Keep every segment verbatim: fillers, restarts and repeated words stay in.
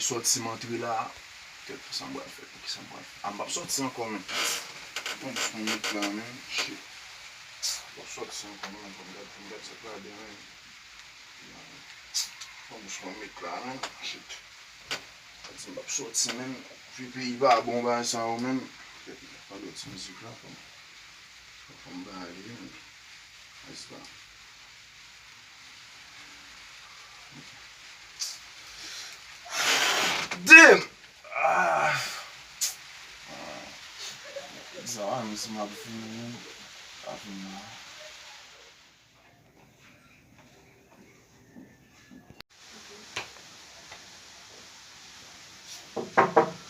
Sòti m antre la. Kèt, kisa m pral fè? Kisa m pral fè? A, m p ap sòti ankò, men. Bon, m met la, men. Shit. M p ap sòti ankò, non, men. Fò m gad, fò m gad sa k la deyò, men. Bon, m met la, men. Shit. Sa di m p ap sòti, men. Pi peyi pa bon, bagay sa yo, men. Kèt, pa dòt mizik la, fò m, fò m ba li, men. Ayis la. Damn! Ah! Sa va, men si m ap vini, pa vin la.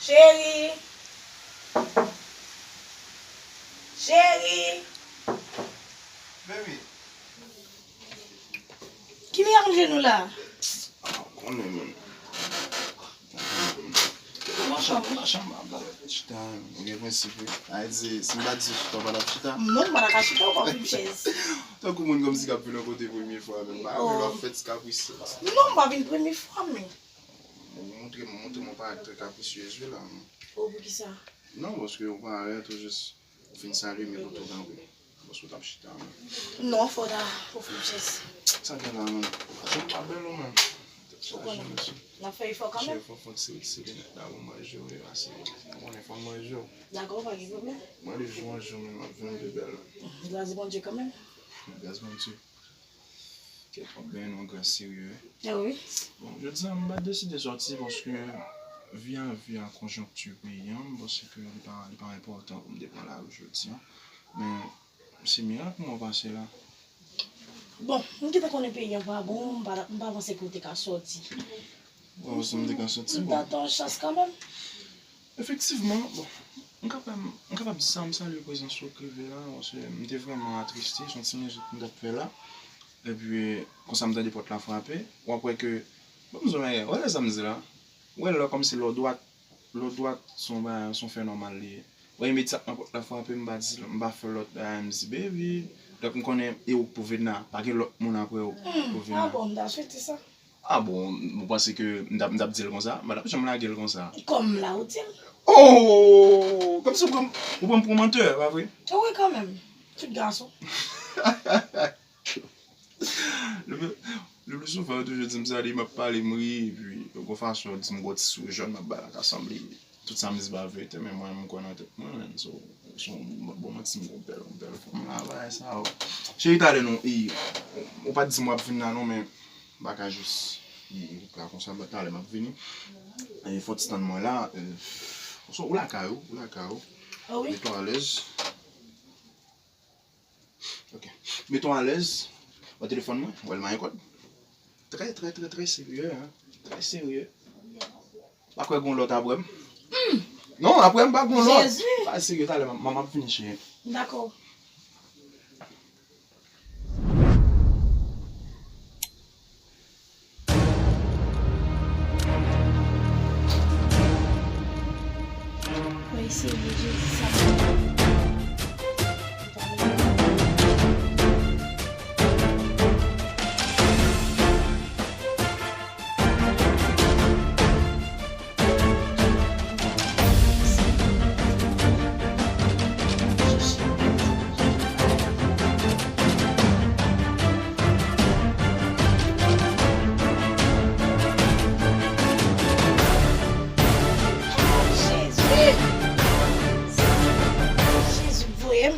Cheri! Cheri! Baby! Ki miraj nou la? Ah, konnen menm. Machan, machan, m ap chita, ou gen prensip, wi. A di, si m pa di chita, w pa t ap chita? Non, m pa ta ka chita, ou pa ofri m chèz. Tankou moun kòmsi k ap vin yon kote premye fwa, menm pa vle w ap fè ti kapris. Non, m pa vin premye fwa, men. Ou montre, montre m yon parèt trè kaprisyez, wi, la. Oh, poukisa? Non, paske ou parèt, ou jis, ou fin salye, men kote w kanpe. Paske w t ap chita, men. Non, fò w ta ofri m chèz. Sa gen la, menm? Tèt pa bèl ou menm? Tèt chaje, mesye. N ap fè efò kanmenm. Chèf, fò w se, se linèt la pou mwen jere, ase. Ou konnen fò mwen jere. Dakò, pa gen pwoblèm. Mwen, de jou an jou, men m ap vin pi bèl. Gras Bondye kanmenm. Gras Bondye. Kèt, w ap benyen nan yon gras serye, wi. Ah wi. Bon, jodi a, m pa t deside sòti paske vi a, vi a konjonkti peyi an, m panse ke li pa, li pa enpòtan pou m te pran lari jodi a. Men, se mirak mwen pase la. Bon, m gentan konnen peyi an pa bon, m pa, m pa panse ke w te ka sòti. Bon, si m te ka sòti, m ta bon. Tann yon chans kanmenm. Efektivman, bon, m kapab, m kapab di sa, m salye prezans ou k rive la, paske m te vrèman atriste, se yon ti mizik m t ap fè la. Epi, konsa m tande pòt la frape, w ap wè ke, bon, m di w, men, wè lè sa m di la, wè lè kòmsi lè w dwat, lè w dwat, se yon bagay, se yon fè nòmal li ye. Wè, imedyatman pòt la frape, m pa di, m pa fè lòt bagay, m di, baby, donk m konnen e ou k pou vin la, pa gen lòt moun apre ou pou vin la. Ah bon, m ta swete sa. Ah bon, ou panse ke m t ap, m t ap di l konsa? M pa t ap janm lage l konsa. Kòm la, ou di l. Oh! Kòmsi ou pran, ou pran m pou yon mantè, pa vre? Wi, kanmenm. Tout gason. Le, le pli souvan, yo toujou di m sa, di m ap pale, m ri, epi yon fason, yo di m gwo ti souri jòn m ap bay la ka sanble. Tout sa m di se pa verite, men mwen, m kwè nan tèt mwen, men se, se yon bon, bon manti, m gon bèl, yon bèl fanm la, bagay sa yo. Cheri, talè non, e, ou pa t di m w ap vin la non, men m pa ka jis, e, la konsa, talè m ap vini. E, fò w ti tann mwen la, e, ou lakay ou, ou lakay ou. Ah wi. Mete w alèz. Ok. Mete w alèz. Wè telefòn mwen, wè l manyen kòd. Trè, trè, trè, trè serye, hein. Trè serye. Pa kwè gon lòt apre m. Non, apre m pa gon lòt. Jezi! Pa serye, talè, m, m ap vini, cheri. Dakò. Mwen eseye Jezi sa. Jezi! Jezi voye m.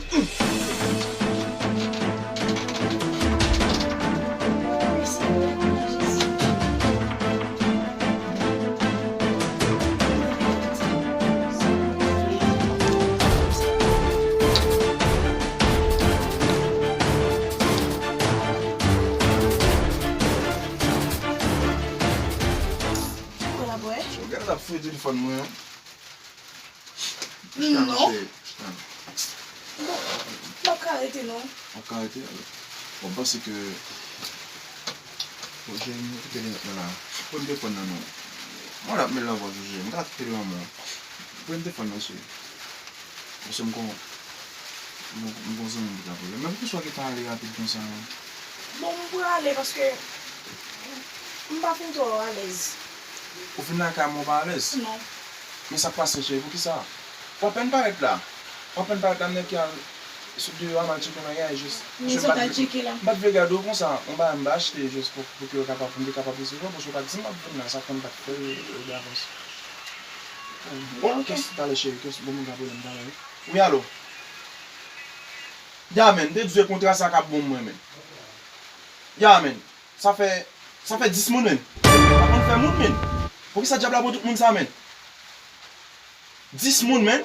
Ou genlè t ap fouye telefòn mwen an. Non. Bon, m ap ka rete non. W ap ka rete? Bon, m panse ke, bon, Jeremy, kite linèt mwen la. Pran telefòn nan non. Mwen la ap met l nan vòz ou, Jeremy. M ka kite l nan men w. Pran telefòn nan, cheri. Paske m gon, m gon, m gon zanmi m ki ka pale. Men poukisa w gentan ale rapid konsa? Bon, m prale paske m pa fin twò alèz. Ou vin lakay mwen ou pa alèz? Non. Men sa k pase, cheri, poukisa? W apèn parèt la. W apèn parèt la, m nèk al sot deyò a, m al tcheke bagay, jis. Men sa w t al tcheke la? M pa t vle gade w konsa, yon bagay m pa achte, jis pou, pou ke w kapab, pou m te kapab resevwa w, paske w pa t di m w ap vin la, sa fè m pa t fè l, e, davans. Bon, ok. Kès talè, cheri, kès, bon, m gen pwoblèm talè, wi. Wi, alo? Ya, men, m te di w e kontra sa k ap bon mwen, men. Ya, men. Sa fè, sa fè dis moun, men. Pa konn fè moun, men. Poukisa dyab la pran tout moun sa, men? Dis moun, men.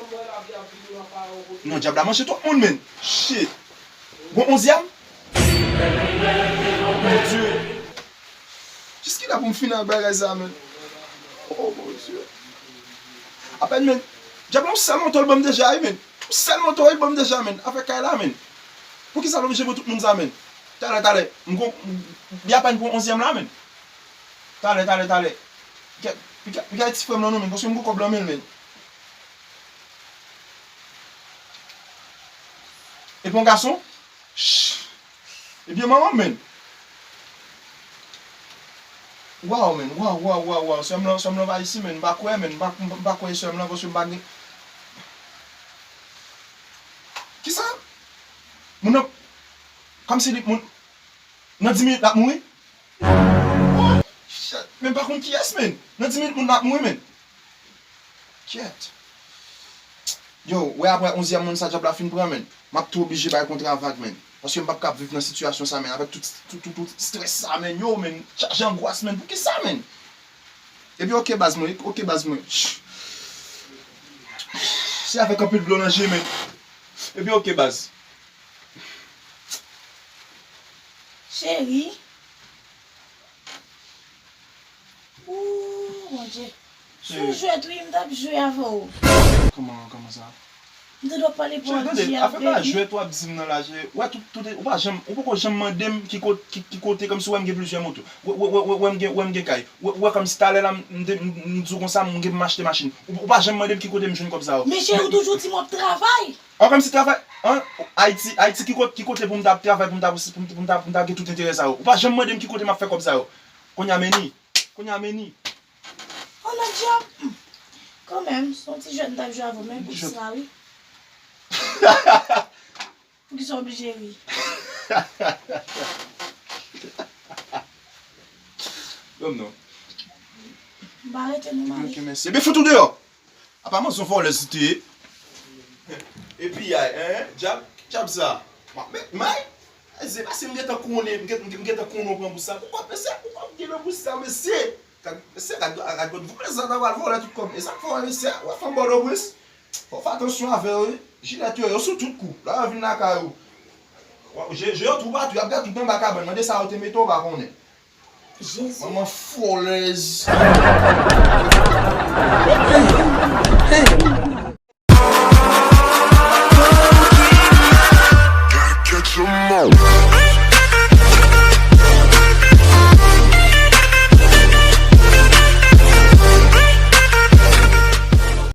Non, dyab la manje twòp moun, men. Shit. Gon onzyèm? Mon Dieu. Jiskilè pou m fini ak bagay sa, men. Oh, mon Dieu. Apèn, men. Dyab la, yon sèl moto l ban m deja, wi, men. Yon sèl moto l ban m deja, men. Afè kay la, men. Poukisa l oblije pran tout moun sa, men? Talè, talè. M gon, m, li apèn pran onzyèm la, men. Talè, talè, talè. Piga, piga, piga ti frè m lan non, men, paske m gon kòb lan men l, men. Epi yon gason? Shh. Ebyen manman m, men. Waw, men. Waw, waw, waw, waw. Sè m lan, sè m lan pa isi, men. M pa kwè, men. M pa, m pa, m pa kwè sè m lan, paske m pa gen. Kisa? Moun nan, kòmsi li, moun, nan dis minit, l ap mouri? Oh, shit. Men m pa konn kiyès, men. Nan dis minit, moun nan ap mouri, men. Kyèt. Yo, wè apre onzyèm moun sa dyab la fin pran, men. M ap tou oblije bay kontra vag, men. Paske m p ap kab viv nan sitiyasyon sa, men. Avèk tout, tout, tout, tout strès sa, men. Yo, men. Chaje angwas, men. Poukisa, men? Epi, ok, baz mwen. Ok, baz mwen. Shh. Se avèk anpil dlo nan je, men. Epi, ok, baz. Cheri. Ooh, Bondye. Se yon jwèt, wi, m t ap jwe avè w. Kòman, kòman sa? M tande w ap pale pou Andji avèg. Afè pa jwèt w ap di m nan la, je, w wè tout, tout, ou pa janm, ou poko janm mande m ki kot-, ki, ki kote, kòmsi w wè m gen plizyè moto. W wè, w wè, w wè, w wè m gen, w wè m gen kay. W wè, w wè kòmsi talè la, m, m te, m, m di w konsa, m gen pou m achte machin. Ou, ou pa janm mande m ki kote m jwenn kòb sa yo. Men cheri, ou toujou di m w ap travay. An, kòmsi travay, an, Ayiti, Ayiti, ki kot-, ki kote pou m ta ap travay, pou m ta, pou m, pou m ta, pou m ta gen tout enterè sa yo? Ou pa janm mande m ki kote m ap fè kòb sa yo. Kounye a men ni. Kounye a men ni. Oh, nan dyab. Hmm. Kanmenm, se yon ti jwèt m t ap jwe avè w, men pou sa, wi. Poukisa w oblije ri? Ban m non. M pa rete non, mari. Ok, mèsi. Ebyen, fout ou deyò. Apa manzè vòlèz li te ye? Epi ay, en, dyab, dyab sa. M ap met may. Se paske m gentan konnen, m gen-, m gen-, m gentan konnen w pran bous sa. Poukò, mesye, poukò m gen nan bous sa, mesye? Gad, mesye, gad, gad, gad vòlè sa, ta pral vòlè tout kòb. E sa k fè w, mesye, w ap fè m bòdopris. Fò w fè atansyon avè yo, wi. Jilèt yo, yo sou tout kou. Lè yo vin lakay ou, w ap, je, je yo twoupatou, y ap gade tout anba kabann. Mande sa yo te mete w, w pa konnen. Jezi. Manman vòlèz. Hey, hey.